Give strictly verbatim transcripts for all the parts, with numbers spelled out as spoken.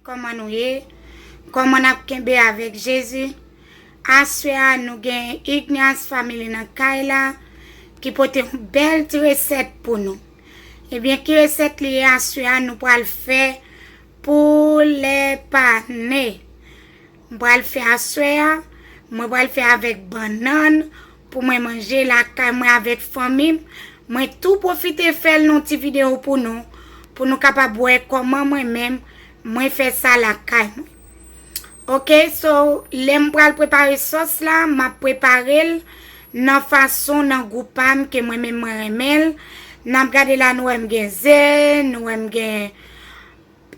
Kòman nou ye? Kòman n ap kenbe avèk Jezi? Aswè a, nou gen Ignace Family nan kay la ki pote yon bèl ti resèt pou nou. Ebyen, ki resèt li ye aswè a? Nou pral fè poulè pane. M pral fè aswè a, mwen pral fè avèk bannann pou mwen manje lakay mwen avèk fanmi m. Mwen tou pwofite fè l yon ti videyo pou nou, pou nou kapab wè kòman mwen menm, mwen fè sa lakay mwen. Ok, so, lè m pral prepare sòs la, m ap prepare l nan fason, nan gou pa m ke mwen menm mwen renmen l. N ap gade la, nou wè m gen ze, nou wè m gen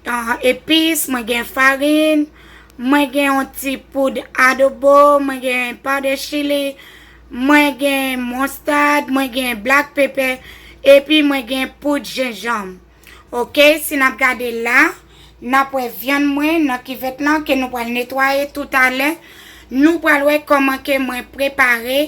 ah, epis, mwen gen farin, mwen gen yon ti poud adobo, mwen gen powder chili, mwen gen mustard, mwen gen black pepper, epi mwen gen poud jenjanm. Ok, si n ap gade la, n ap wè vyann mwen nan kivèt lan ke nou pral netwaye toutalè. Nou pral wè kòman ke mwen prepare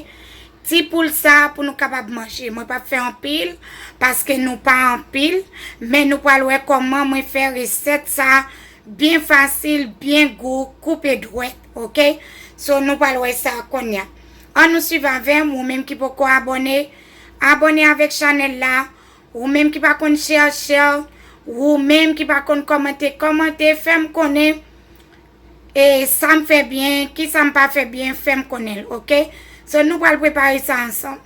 ti poul sa pou nou kapab manje. Mwen p ap fè anpil, paske nou pa anpil, men nou pral wè kòman mwen fè resèt sa byen fasil, byen gou, koupe dwèt, ok? So, nou pral wè sa kounye a. Ann nou swiv avè m, ou menm ki poko abòne, abòne avèk chanèl la, ou menm ki pa konn share, share, ou menm ki pa konn kòmante, kòmante, fè m konnen e sa m fè byen, kisa m pa fè byen, fè m konnen l, ok? So, nou pral prepare sa ansanm.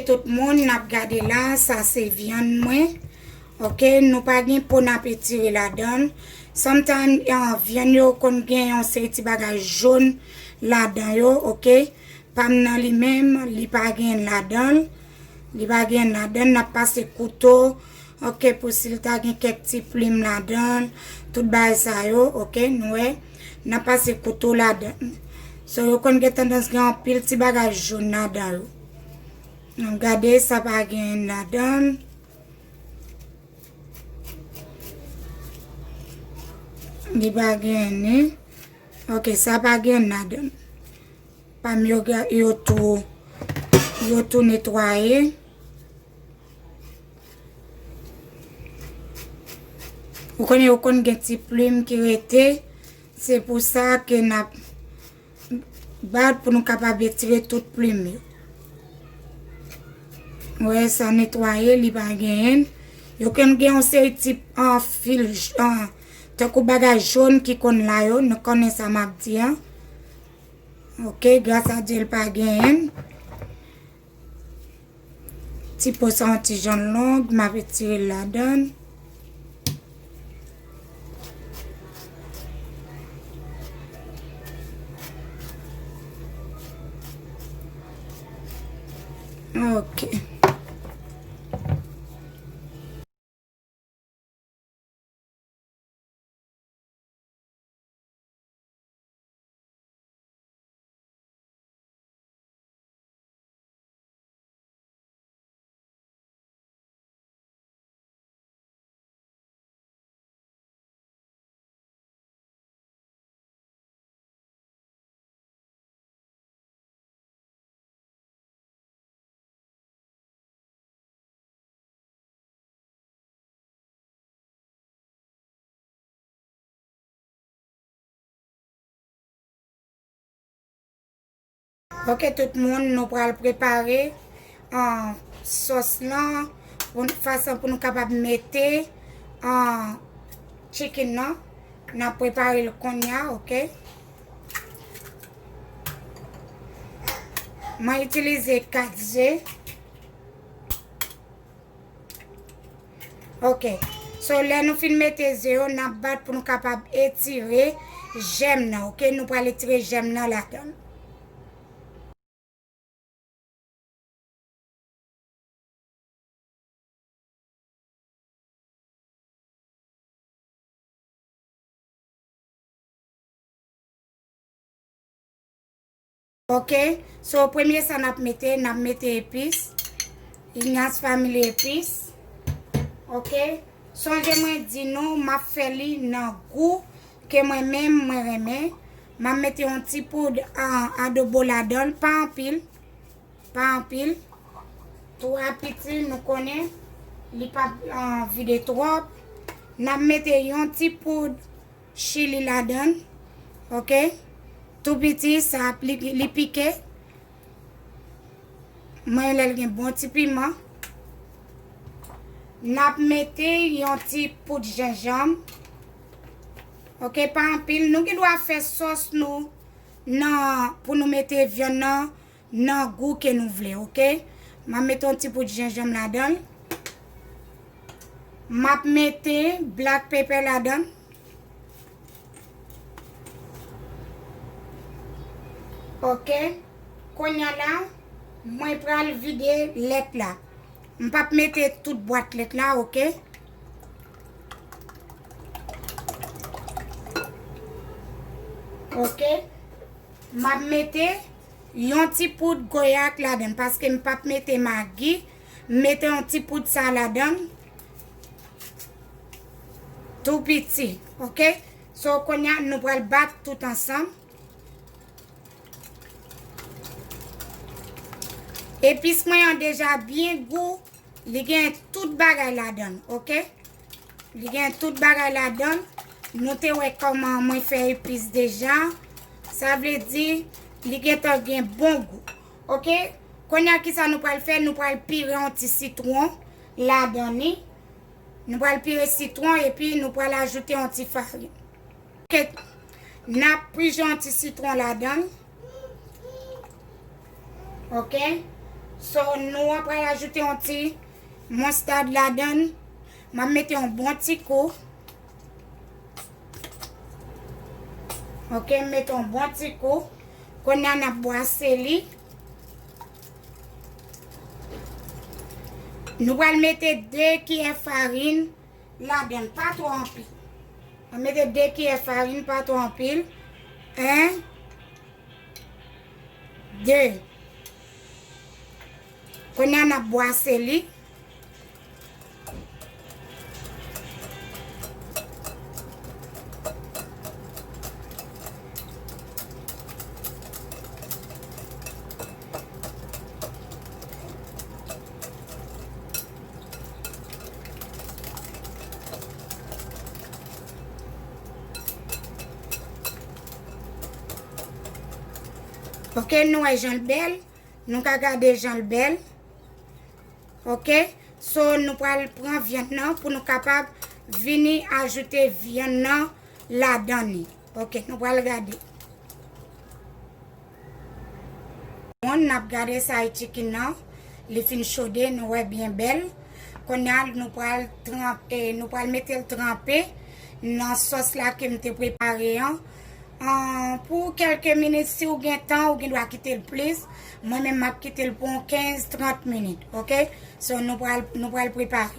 Tout moun, n ap gade la, sa se vyann mwen, ok? Nou pa gen po n ap etire ladan l. Sometimes, ah, vyann yo konn gen yon seri ti bagay jòn ladan yo, ok? Pa m nan li menm, li pa gen ladan l. Li pa gen ladan l, n ap pase kouto, ok, pou si l ta gen kèk ti plim ladan l, tout bagay sa yo, ok, nou wè, n ap pase kouto ladan l. So, yo konn gen tandans gen anpil ti bagay jòn ladan yo. Nou gade, sa pa gen ladan l. Li pa gen ni. Ok, sa pa gen ladan l. Pa m yo, yo tou, yo tou netwaye. Ou konnen, yo konn gen ti plim ki rete. Se pou sa ke n ap bat pou nou kapab etire tout plim yo. Wè, sa netwaye, li pa genyen. Yo konn gen yon seri ti, ah, fil, ah, tankou bagay jòn ki konn la yo. Nou konnen sa m ap di a. Ok, gras a Dye, l pa genyen. Ti po sa yon ti jan long, m ap etire l ladan l. Ok. Ok, tout moun, nou pral prepare, ah, sòs lan, pou, fason pou nou kapab mete, ah, chicken nan. N ap prepare l kounye a, ok? Mwen itilize kat ze. Ok. So, lè nou fin mete ze yo, n ap bat pou nou kapab etire jèm nan, ok? Nou pral etire jèm nan ladan l. Ok, so premye sa n ap mete, n ap mete epis. Ignace Family epis. Ok, sonje mwen di nou, m ap fè li nan gou ke mwen menm mwen renmen. M ap mete yon ti poud, ah, adobo ladan l, pa anpil. pa anpil. Twa piti, nou konnen li p ap, ah, vide twòp. N ap mete yon ti poud chili ladan l, oke? Tou piti, sa ap li, li pike. Mwen lè l gen bon ti piman. N ap mete yon ti poud jenjanm. Oke, pa anpil. Nou gen dwa fè sòs nou nan, pou nou mete vyann nan, nan gou ke nou vle, oke? M ap mete yon ti poud jenjanm ladan l. M ap mete black pepper ladan l. Oke. Kounye a la, mwen pral vide lèt la. M p ap mete tout bwat lèt la, oke? Oke. M ap mete yon ti poud goyak ladan l, paske m p ap mete magi. M mete yon ti poud sa ladan l. Tou piti, oke? So, kounye a, nou pral bat tout ansanm. Epis mwen an deja byen gou. Li gen tout bagay ladan l, oke? Li gen tout bagay ladan l. Nou te wè kòman mwen fè epis deja. Sa vle di, li gentan gen bon gou. Oke? Kounye a, kisa nou pral fè? Nou pral pire yon ti sitwon ladan li. Nou pral pire sitwon epi nou pral ajoute yon ti farin. Oke. N ap pije yon ti sitwon ladan l. Oke. So, nou an pral ajoute yon ti moustad ladan l. M ap mete yon bon ti kou. Oke, m mete yon bon ti kou. Kounye a, n ap bwase li. Nou pral mete de kiyè farin ladan l, pa twò anpil. Mwen mete de kiyè farin, pa twò anpil. En, de. Kounye a, n ap bwase li. Oke, nou wè jan l bèl. Nou ka gade jan l bèl. Oke. So, nou pral pran vyann nan pou nou kapab vini ajoute vyann nan ladan li. Oke, nou pral gade. Bon, n ap gade sa e chicken nan. Li fin chode, nou wè byen bèl. Kounye a, nou pral tranpe, nou pral mete l tranpe nan sòs la ke m te prepare an. Ah, pou kèlke minit, si w gen tan, ou gen dwa kite l plis. Mwen menm, m ap kite l pou yon kenz, trant minit, oke? So, nou pral, nou pral prepare.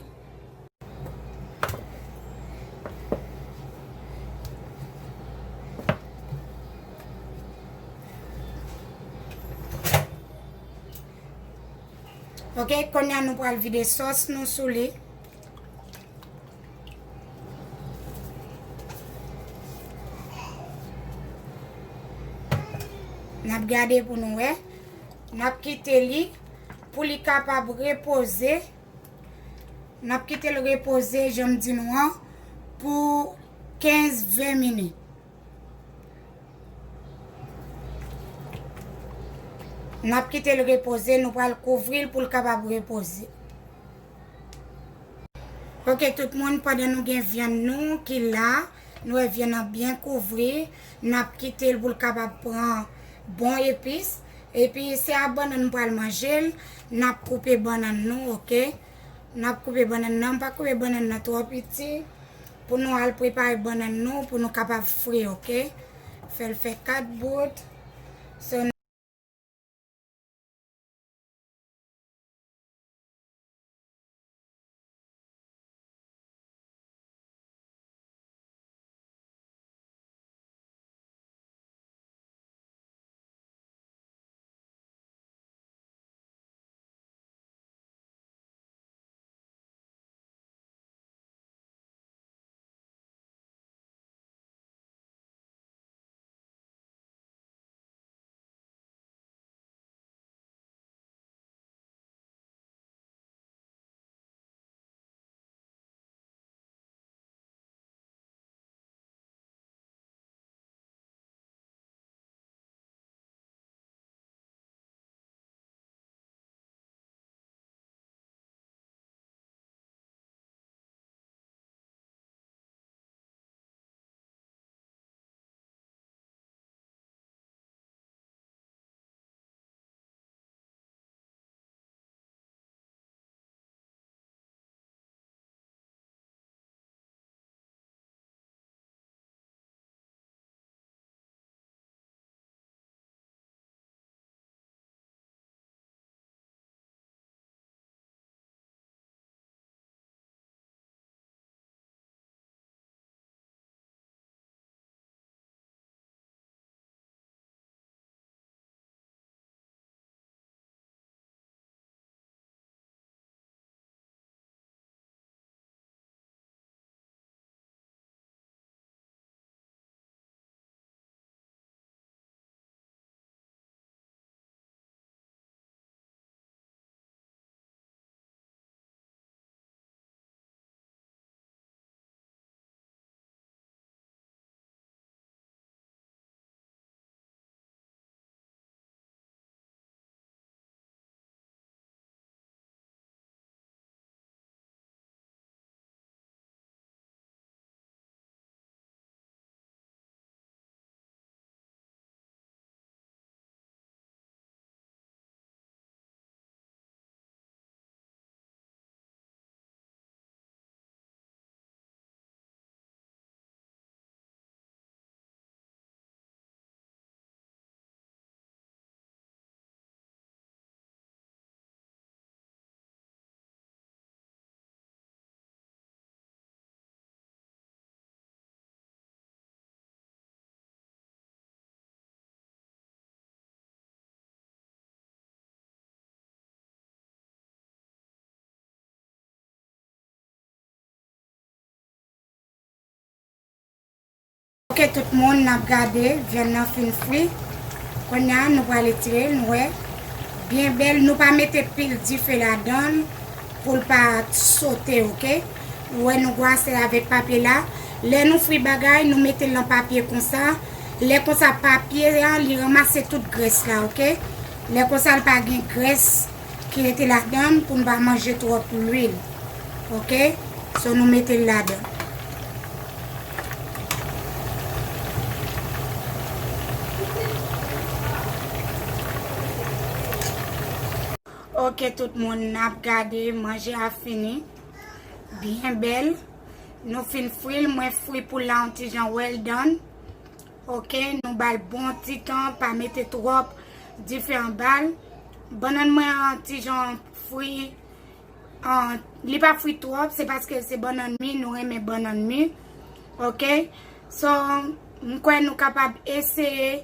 Oke, kounye a nou pral vide sòs nou sou li. N ap gade pou nou wè. N ap kite li pou li kapab repoze. N ap kite l repoze, jan m di nou an, pou kenz, ven minit. N ap kite l repoze, nou pral kouvri l pou l kapab repoze. Oke, tout moun, pandan nou gen vyann nou ki la, nou wè vyann nan byen kouvri, n ap kite l pou l kapab pran bon epis. Epi, se a bannann m pral manje l, n ap koupe bannann nou, oke? N ap koupe bannann nan, m pa koupe bannann nan twò piti, pou nou al prepare bannann nou, pou nou kapab fri, oke? Fè l fè kat bout. So, Tout moun, n ap gade, vyann nan fin fri. Kounye a, nou pral etire l, nou wè. Byen bèl, nou pa mete pil dife ladan l pou l pa sote, oke? Ou wè, nou gwase avèk papye la. Lè nou fri bagay, nou mete l nan papye konsa. Lè konsa, papye a, li ranmase tout grès la, oke? Lè konsa, l pa gen grès ki rete ladan l pou n pa manje twòp lwil. Oke? So, nou mete l ladan. Oke, tout moun, n ap gade, manje a fini. Byen bèl. Nou fin fri l, mwen fri poul la yon ti jan well done. Oke, nou ba l bon ti tan, pa mete twòp dife anba l. Bannann mwen an ti jan fri, an, li pa fri twòp, se paske se bannann mi, nou renmen bannann mi. Oke? So, m kwè nou kapab eseye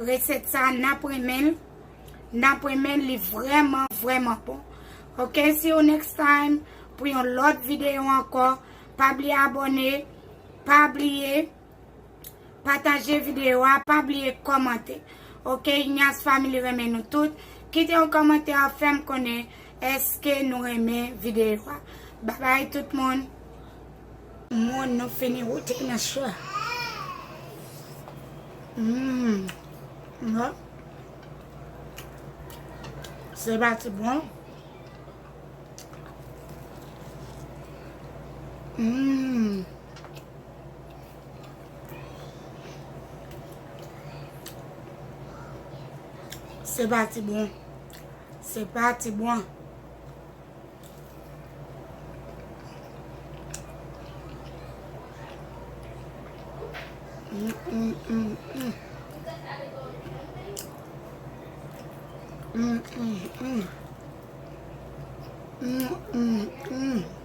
resèt sa, n ap renmen l. N ap renmen l, li vrèman, vrèman bon. Oke, see you next time pou yon lòt videyo ankò. Pa bliye abòne, pa bliye pataje videyo a, pa bliye kòmante. Oke, Ignace Family renmen nou tout. Kite yon kòmantè, fè m konnen èske nou renmen videyo a. Babay tout moun. Moun, nou fini wote nan chwa. Mm. Non. Se pati bon. Mm. Se pati bon. Se pati bon. Mm, mm, mm, mm. Mm, mm, mm. Mm, mm, mm.